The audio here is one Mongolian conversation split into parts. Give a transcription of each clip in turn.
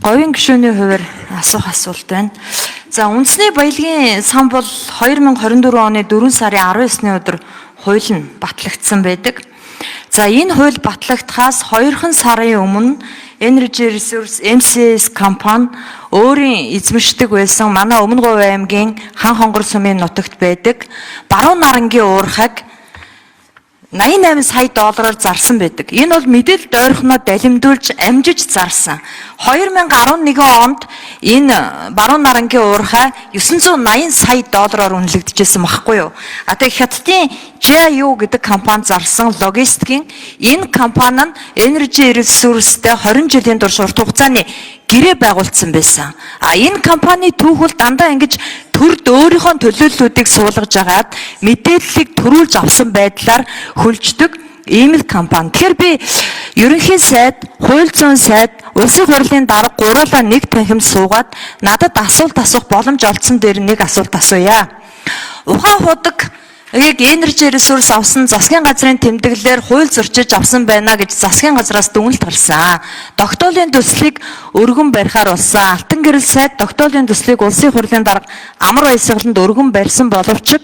Говийн гишүүний хуваар асуух асуулт байна. За, үндэсний баялагын сан бол 2024 оны 4 сарын 19-ны өдөр хууль нь батлагдсан байдаг. За, энэ хууль батлагдахаас 2 сарын өмнө Energy Resource MCS компани өөрийн эзэмшдэг байсан манай Өмнө Говь аймгийн Хан Хонгор сумын нутагт байдаг Баруун Нарангийн уурхайг 88 сая доллараар зарсан байдаг. Энэ бол мэдээлэл дойрхноо далимдуулж амжиж зарсан. 2011 онд энэ Баруун Нарангийн уурхай 980 сая доллараар үнэлэгдэжсэн байхгүй юу? А тэгээ Хятадын JIU гэдэг компани зарсан логистикийн энэ компани нь Energy Resource-тэй 20 жилийн турш урт хугацааны гэрээ байгуулсан байсан. А энэ компани түүхэл дандаа ингэж төрд өөрийнхөө төлөөллүүдийг суулгаж агаад мэдээллийг төрүүлж авсан байдлаар хөлждөг ийм л компани. Тэгэхээр би ерөнхий сайд, хууль зүйн сайд, улсын хурлын дарга гуруулаа нэг танхим суугаад надад асуулт асуух боломж олдсон дээр нэг асуулт асууя. Ухаан худаг яг Energy Resource авсан засгийн газрын тэмдэглэлээр хууль зөрчиж авсан байна гэж засгийн газраас дүгнэлт гарсан. Тогтоолын төслийг өргөн барихаар болсон. Алтан гэрэл сайд тогтоолын төслийг улсын хурлын дарга Амар Баясгаланд өргөн барьсан боловч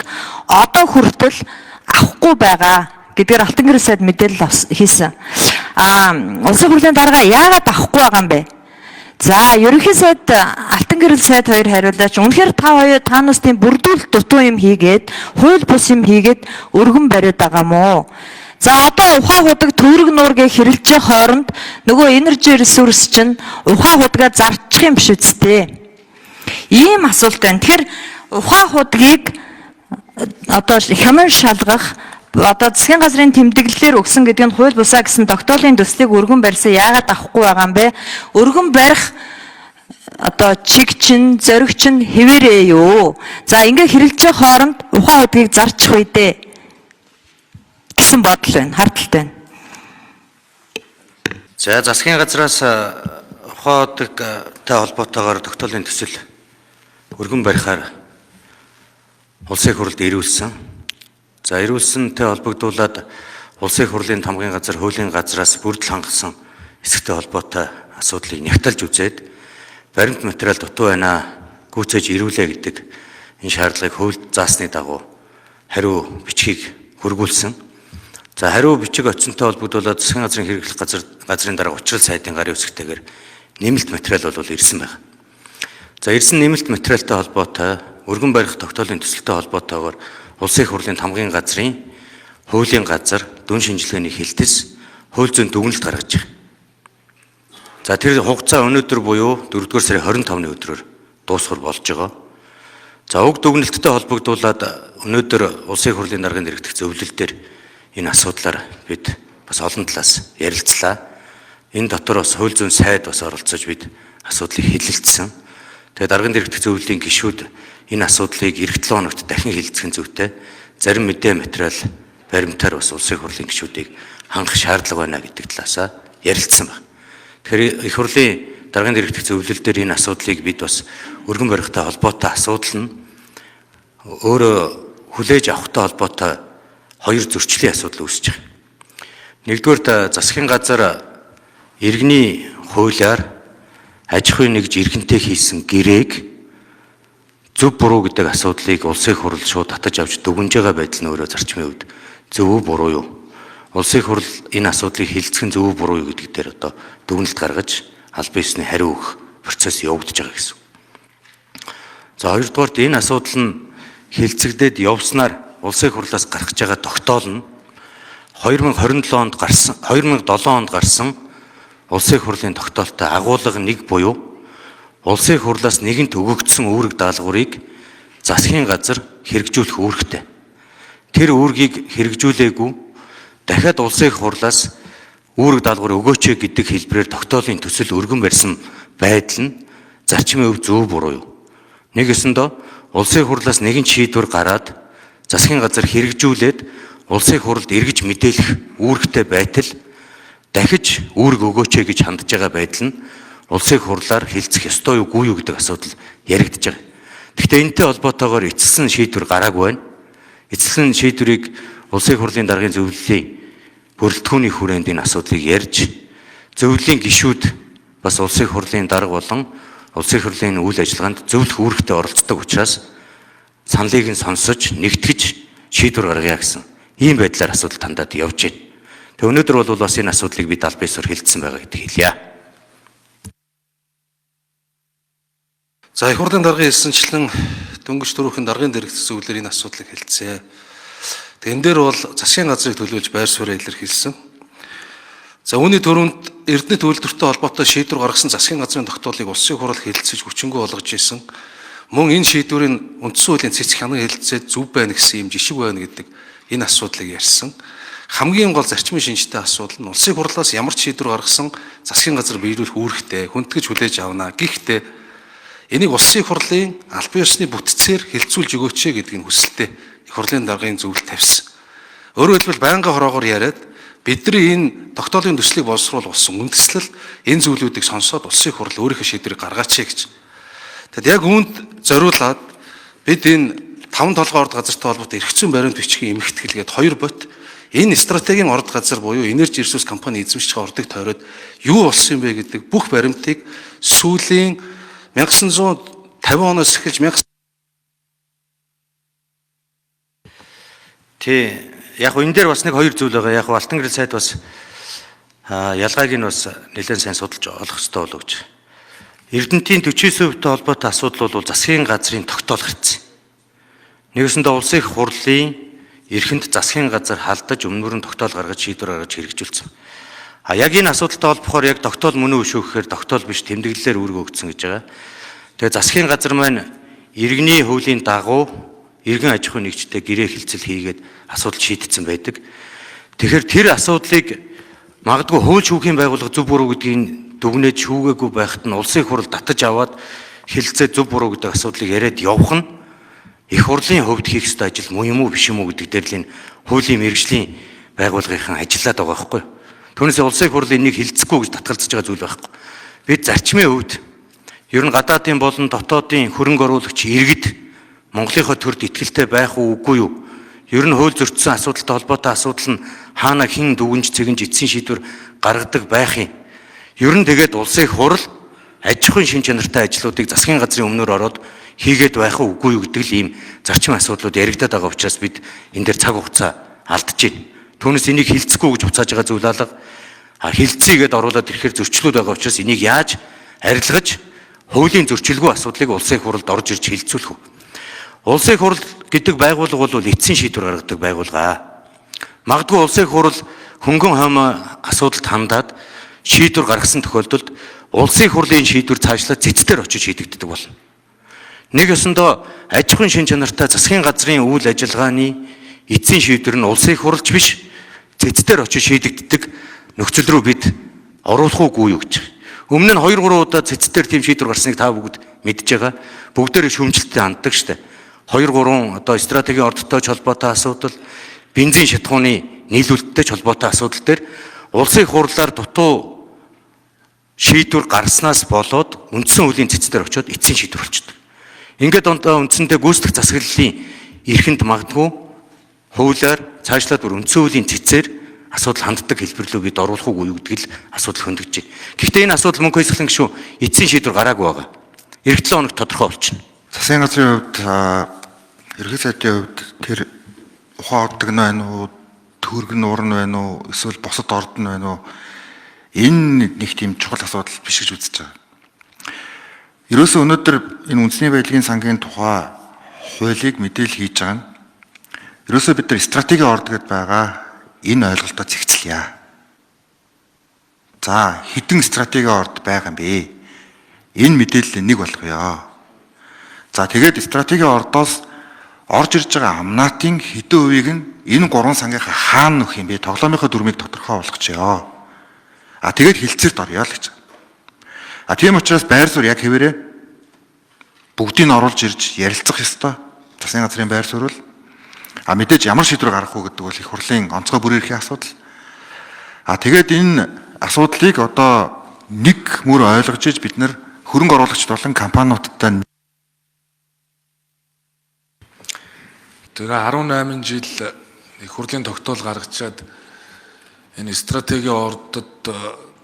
одоо хүртэл авахгүй байгаа гэдгээр Алтан гэрэл сайд мэдээлэл хийсэн. Аа, улсын хурлын дарга яагаад авахгүй байгаа юм бэ? За, ерөнхий сайд, Алтан гэрэл сайд хоёр хариулаач. Үнэхээр та хоёр таанаас тийм бүрдүүл дутуу юм хийгээд, хууль бус юм хийгээд өргөн бариад байгаа мó? За, одоо ухаан худаг төвөрг нуургээ хэрэлжээ хооронд нөгөө Energy Resource чинь ухаан худгаа зарчих юм биш үсттэй. Ийм асуулт байна. Тэгэхээр ухаан худгийг одоо хяман шалгах, одоо засгийн газрын тэмдэглэлээр өгсөн гэдэг нь хууль бусаа гэсэн тогтоолын төслийг өргөн барьсан, яагаад авахгүй байгаа юм бэ? Өргөн барих одоо чиг чин, зориг чин хэвээрээ юу? За, ингээ хэрэлжээ хооронд ухаан худгийг зарчих үедээ гэсэн бодол байна, хардталтай байна. За, засгийн газраас ухаан худагтай холбоотойгоор тогтоолын төсөл өргөн барихаар улсын их хурлд ирүүлсэн. За, ирүүлсэнтэй холбогдуулаад улсын их хурлын тамгын газар хуулийн газраас бүрдэл хангасан хэсэгтэй холбоотой асуудлыг нягталж үзээд баримт материал дутуу байна, гүйцээж ирүүлээ гэдэг энэ шаардлагыг хууль заасны дагуу хариу бичгийг хүргүүлсэн. За, хариу бичиг очсонтой холбогдуулаад засгийн газрын хэрэглэх газар газрын дарга учрал сайдын гарын үсгтэйгээр нэмэлт материал бол ирсэн байна. За, ирсэн нэмэлт материалтай холбоотой өргөн барих тогтоолын төсөлтэй холбоотойгоор улсын их хурлын тамгын газрын хуулийн газар дүн шинжилгээний хилтэс хууль зүйн дүгнэлт гаргаж байгаа. За, тэр хугацаа өнөөдөр буюу 4-р сарын 25-ны өдрөөр дуусгар болж байгаа. За, уг дүгнэлттэй холбогдуулаад өнөөдөр улсын их хурлын даргын дэрэгдэх зөвлөл дээр энэ асуудлаар бид бас олон талаас ярилцлаа. Энэ дотор бас хууль зүйн сайд бас оролцож бид асуудлыг хэлэлцсэн. Тэгээ даргын дэрэгдэх зөвлөлийн гишүүд энэ асуудлыг эх 7 хоногт дахин хэлэлцэх нь зүйтэй. Зарим мэдээ материал баримтаар бас улсын хурлын гишүүдийг хангах шаардлага байна гэдэг талаасаа ярилцсан байна. Тэгэхээр их хурлын даргын дэрэгдэх зөвлөл дээр энэ асуудлыг бид бас өргөн барихтай холбоотой асуудал нь өөрөө хүлээж авахтай холбоотой хоёр зөрчлийн асуудал үүсэж байгаа. Нэгдүгээрт, засгийн газар иргэний хуулиар аж ахуйн нэгж иргэнтэй хийсэн гэрээг зөв буруу гэдэг асуудлыг улсын хурал шууд татаж авч дүгнж байгаа байдал нь өөрөө зарчмын хувьд зөв үү, буруу юу? Улсын хурал энэ асуудлыг хилцэх нь зөв үү, буруу юу гэдэг дээр одоо дүгнэлт гаргаж аль биесний хариу өгөх процесс явагдаж байгаа гэсэн. За, хоёрдугаарт, энэ асуудал нь хилцэгдээд явснаар улсын хурлаас гарах гэж байгаа тогтоол нь 2027 онд гарсан, 2007 онд гарсан улсын хурлын тогтоолтой агуулга нэг буюу улсын хурлаас нэгэнт өгөгдсөн үүрэг даалгаврыг засгийн газар хэрэгжүүлэх үүрэгтэй. Тэр үүргийг хэрэгжүүлээгүй, дахиад улсын их хурлаас үүрэг даалгавар өгөөч гэдэг хэлбэрээр тогтоолын төсөл өргөн барьсан байдал нь зарчмын өв зөв буруу юу? Нэг ёсондоо улсын хурлаас нэгэн шийдвэр гараад засгийн газар хэрэгжүүлээд улсын хурлд эргэж мэдээлэх үүрэгтэй байтал дахиж үүрэг өгөөч гэж хандж байгаа байдал нь улсын хурлаар хилцэх ёстой юу, үгүй юу гэдэг асуудал яригдж байгаа. Гэхдээ энэтэй холбоотойгоор эцэсэн шийдвэр гараагүй байна. Эцэсэн шийдвэрийг улсын хурлын даргын зөвлөлийн бүрэлдэхүүний хүрээнд энэ асуудлыг ярьж зөвлөлийн гишүүд бас улсын хурлын дарга болон улсын хурлын үйл ажиллагаанд зөвлөх үүрэгтэй оролцдог учраас саналыг нь сонсож, нэгтгэж шийдвэр гаргая гэсэн ийм байдлаар асуудал тандаад явж байна. Тэг өнөөдөр бол бас энэ асуудлыг бид аль биесээр хэлсэн байгаа гэдгийг хэлье. За их хурлын даргын хэлсэнчлэн дөнгөж түрүүхэн даргын дэрэгдэх зөвлөлөөр энэ асуудлыг хэлцээ. Тэг энэ дээр бол засгийн газрыг төлөөлж байр сууриа илэрхийлсэн. За үүний түрүүнд Эрдэнэт үйлдвэртэй холбоотой шийдвэр гаргасан засгийн газрын тогтоолыг улсын хурал хэлэлцэж хүчингү болгож исэн. Мөн энэ шийдвэрийн үндсэн хуулийн цэцэг хянан хэлэлцээд зөв байна гэсэн юм жишг байна гэдэг энэ асуудлыг ярьсан. Хамгийн гол зарчмын шинжтэй асуудал нь улсын хурлаас ямар ч шийдвэр гаргасан засгийн газар биелүүлэх үүрэгтэй хүндэтгэж хүлээж авна. Гэхдээ энийг улсын хурлын албан ёсны бүтцээр хэлэлцүүлж өгөөч гэдэг нь хүсэлтэд их хурлын даргын зөвлөлт тавьсан. Өөрөөр хэлбэл байнгын хороогоор яриад бидний энэ тогтоолын төслийг боловсруулсан үндэслэл энэ зүйлүүдийг сонсоод улсын хурл өөрийнхөө шийдвэрийг гаргаач гэж. Тэгэд яг үүнд зориулаад бид энэ таван толгой орд газартай холбоотой эрх зүйн баримт бичгийн эмхтгэлгээд хоёр бот энэ стратегийн орд газар буюу энерги ресурс компани эзэмшиж байгаа ордыг тойроод юу болсон юм бэ гэдэг бүх баримтыг сүүлийн 1950 оноос эхэлж Тий. Яг энэ дээр бас нэг хоёр зүйл байгаа. Яг Алтан гэрэл сайд бас ялгааг нь бас нэлээд сайн судалж олох ёстой болов гэж. Эрдэнтийн 49%-тэй холбоотой асуудал бол засгийн газрын тогтоол гарцсан. Нэгэсэндээ улсын их хурлын эрхэнд засгийн газар халдаж өмнөр нь тогтоол гаргаж шийдвэр гаргаж хэрэгжүүлсэн. А яг энэ асуудалтай холбохоор яг тогтоол мөн үү шүү гэхээр тогтоол биш тэмдэглэлээр үүрэг өгдсөн гэж байгаа. Тэгээ засгийн газар маань иргэний хуулийн дагуу иргэн аж ахуйн нэгжтэй гэрээ хэлцэл хийгээд асуудал шийдсэн байдаг. Тэгэхээр тэр асуудлыг магадгүй хууль шүүхийн байгууллага зөв буруу гэдгийг дүгнээд шүүгээгүй байхад нь улсын хурал татаж аваад хэлцээ зөв буруу гэдэг асуудлыг яриад явах нь их хурлын хувьд хийх ёстой ажил муу юм уу биш юм уу гэдэг дээр л энэ хуулийн мэргэжлийн байгууллагынхан ажиллаад байгаа байхгүй. Түүнээс улсын хурл энийг хэлцэхгүй гэж татгалзаж байгаа зүйл байхгүй. Бид зарчмын хувьд ер нь гадаадын болон дотоодын хөрөнгө оруулагч иргэд Монголынхоо төрд итгэлтэй байх уу үгүй юу? Ер нь хууль зөрчсөн асуудалтай холбоотой асуудал нь хаана хэн дүгнж цэгэнж эцсийн шийдвэр гаргадаг байх юм. Ер нь тэгээд улсын их хурл аж ахуйн шин чанартай ажлуудыг засгийн газрын өмнөр ороод хийгээд байх уу үгүй юу гэдэг л ийм зарчим асуудлууд яригадаад байгаа учраас бид энэ дээр цаг хугацаа алдаж байна. Түүнээс энийг хилцэхгүй гэж буцааж байгаа зүйл алга. Хилцээгээд оруулаад ирэхээр зөрчлүүд байгаа учраас энийг яаж арилгаж хуулийн зөрчилгүй асуудлыг улсын их хурлд орж ирж хилцүүлэх вэ? Улсын хурал гэдэг байгууллага бол эцсийн шийдвэр гаргадаг байгууллага. Магадгүй улсын хурал хөнгөн хоймоо асуудалд хандаад шийдвэр гаргасан тохиолдолд улсын хурлын шийдвэр цаашлаад цэцдэр очиж шийдэгддэг болно. Нэг ёсондоо аж ахуйн шин чанартай засгийн газрын үйл ажиллагааны эцсийн шийдвэр нь улсын хурлч биш цэцдэр очиж шийдэгддэг нөхцөл рүү бид оруулах уугүй юу гэж. Өмнө нь 2 3 удаа цэцдэр тийм шийдвэр гарсныг та бүгд мэдж байгаа. Бүгдээрээ шүүмжлэлтэй ханддаг штэ. 2 3 одоо стратегийн ордтой ч холбоотой асуудал, бензин шатхууны нийлүүлэлттэй ч холбоотой асуудал дээр улсын хурлаар дутуу шийдвэр гарснаас болоод үндсэн хуулийн цэцдэр очиод эцсийн шийдвэр болчдөг. Ингээд одоо үндсэндээ гүйцэтгэх засаглалын эрхэнд магадгүй хуулиар цаашлаад бүр үндсэн хуулийн цэцээр асуудал ханддаг хэлбэрлүү бид оруулах уугүй юу гэдэг л асуудал хөндөгдөж байна. Гэхдээ энэ асуудал мөнгө хэсгэлэн гişүү эцсийн шийдвэр гараагүй байгаа. Эх 7 хоногт тодорхой болчихно. Засгийн газрын хувьд ерхий сайдын хувьд тэр ухаан ордог нь байна уу, төрг нь уран байна уу, эсвэл бусад орд нь байна уу? Энэ нэг тийм чухал асуудал биш гэж үзэж байгаа. Ерөөсөө өнөөдөр энэ үндэсний баялагын сангийн тухай хуулийг мэдээлэл хийж байгаа нь ерөөсөө бид нар стратегийн орд гэдээ байгаа энэ ойлголтоо зэгцлэе. За хэдэн стратегийн орд байгаа юм бэ? Энэ мэдээлэл нэг болгоё. За тэгээд стратегийн ордоос орж ирж байгаа амнатын хэдэн хувийг нь энэ гурван сангийнхаа хаана нөх юм бэ? Тоглоомынхоо дүрмийг тодорхой болгочихё. А тэгээд хилцээрт орё л гэж. А тийм учраас байр суурь яг хэвээрээ бүгдийг нь оруулж ирж ярилцах ёстой. Засгийн газрын байр суурь бол а мэдээж ямар шийдвэр гаргах уу гэдэг бол их хурлын онцгой бүрийн эрхийн асуудал. А тэгээд энэ асуудлыг одоо нэг мөр ойлгож иж бид нар хөрөнгө оруулагчид болон компаниудтай Тэгээ 18 жил их хурлын тогтоол гаргачаад энэ стратегийн ордод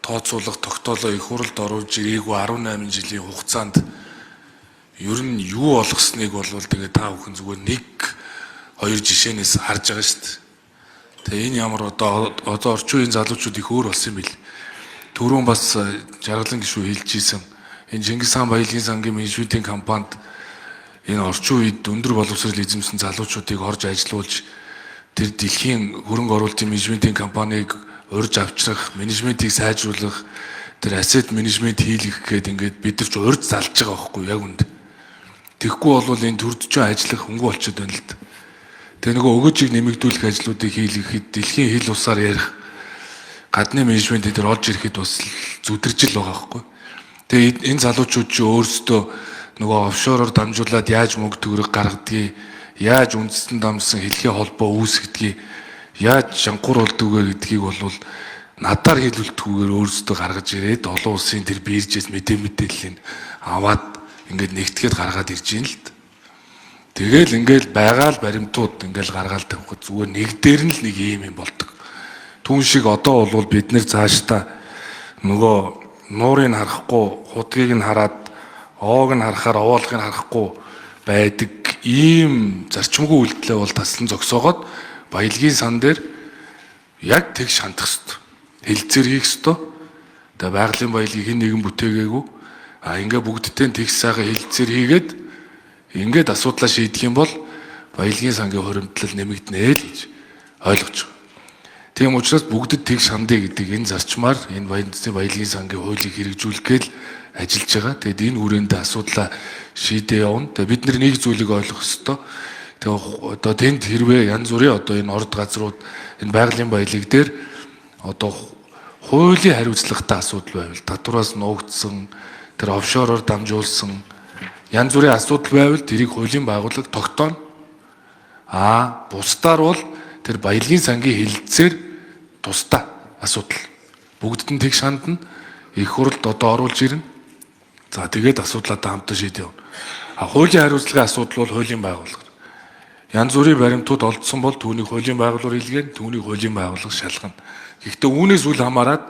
тооцоолох тогтоолоо их хурлд оруулж ирээгүй 18 жилийн хугацаанд ер нь юу болгосныг бол тэгээ та бүхэн зүгээр нэг хоёр жишээнээс харж байгаа шүү дээ. Тэгээ энэ ямар одоо орчин үеийн залуучууд их өөр болсон юм бил. Түрүүн бас жаргалан гишүү хэлж ийсэн. Энэ Чингис хаан баялагын сангийн менежментийн компанид энэ орчин үед өндөр боловсрол эзэмсэн залуучуудыг орж ажилуулж тэр дэлхийн хөрөнгө оруулалтын менежментийн компанийг урьж авчрах, менежментийг сайжруулах, тэр asset management хийлгэх гээд ингээд бид нар ч урьд залж байгаа байхгүй яг үнд. Тэгэхгүй бол энэ төрдөжөө ажиллах хөнгө болчиход байна л да. Тэгээ нөгөө өгөөжийг нэмэгдүүлэх ажлуудыг хийлгэхэд дэлхийн хил усаар ярих гадны менежмент дээр олж ирэхэд бас зүдэржил байгаа байхгүй. Тэгээ энэ залуучууд чи өөрсдөө нөгөө офшороор дамжуулаад яаж мөнгө төгрөг гаргадгийг, яаж үндэстэн дамжсан хэлхийн холбоо үүсгэдгийг, яаж жанкуур болдгоо гэдгийг бол надаар хэлүүлэлтгүйгээр өөрсдөө гаргаж ирээд олон улсын тэр биржээс мэдээллийг аваад ингээд нэгтгээд гаргаад ирж байна л д. Тэгэл ингээл байгаа л баримтууд ингээл гаргаал тавихад зүгээр нэг дээр нь л нэг юм юм болдог. Түүн шиг одоо бол бид нэр цаашдаа нөгөө нуурыг харахгүй, худгийг нь хараад, оог нь харахаар овоолгыг нь харахгүй байдаг ийм зарчимгүй үйлдэлээ бол таслан зогсоогоод баялагын сан дээр яг тэг шандах хэвээр. Хэлцээр хийх хэвээр. Тэгээ байгалийн баялагийг хэн нэгэн бүтээгээгүй. А ингээ бүгдтэй тэгс сайхан хэлцээр хийгээд ингээд асуудлаа шийдэх юм бол баялагын сангийн хуримтлал нэмэгдэнэ л гэж ойлгож байгаа. Тийм учраас бүгдэд тэг шандъя гэдэг энэ зарчмаар энэ үндэсний баялагын сангийн хуулийг хэрэгжүүлэх гээл ажиллаж байгаа. Тэгээд энэ хүрээнд асуудлаа шийдээ явна. Тэгээд бид нэг зүйлийг ойлгох ёстой. Тэгээ одоо тэнд хэрвээ янз бүрийн одоо энэ орд газрууд энэ байгалийн баялаг дээр одоо хуулийн хариуцлагатай асуудал байвал татвараас нуугдсан, тэр офшороор дамжуулсан янз бүрийн асуудал байвал тэрийг хуулийн байгууллага тогтооно. А бусдаар бол тэр баялагын сангийн хэлэлцээр тусдаа асуудал. Бүгдд нь тэг шандна. Их хурлд одоо оруулж ирнэ. За тэгээд асуудлаа хамтан шийдээ явна. А хуулийн хариуцлагын асуудал бол хуулийн байгууллага. Янз бүрийн баримтууд олдсон бол түүнийг хуулийн байгууллагаар илгээн, түүнийг хуулийн байгууллага шалгана. Гэхдээ үүнээс үл хамааран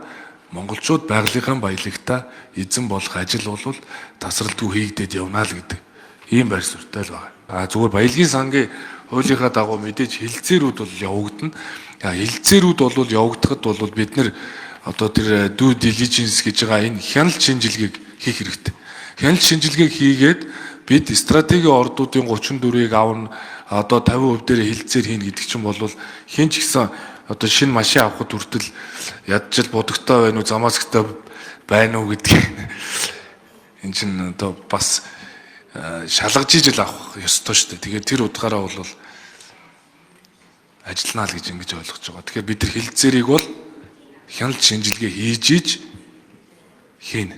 монголчууд байгалийнхаа баялагтай эзэн болох ажил бол тасралтгүй хийгдээд явна л гэдэг ийм байр суурьтай л байна. А зүгээр баялагын сангийн хуулийнхаа дагуу мэдээж хэлэлцээрүүд бол явагдана. Хэлэлцээрүүд бол явагдахад бол бид нэр одоо тэр due diligence гэж байгаа энэ хяналт шинжилгээг хийх хэрэгтэй. Хяналт шинжилгээг хийгээд бид стратегийн ордуудын 34-ийг авна, одоо 50% дээр хэлэлцээр хийнэ гэдэг чинь бол хэн ч гэсэн одоо шинэ машин авахд хүртэл ядчил будагтай байна уу, замаасгтай байна уу гэдгийг энэ чинь одоо бас шалгаж ижил авах ёстой шүү дээ. Тэгээд тэр утгаараа бол ажиллана л гэж ингэж ойлгож байгаа. Тэгэхээр бид нар хэлэлцээрийг бол хяналт шинжилгээ хийж иж хийнэ.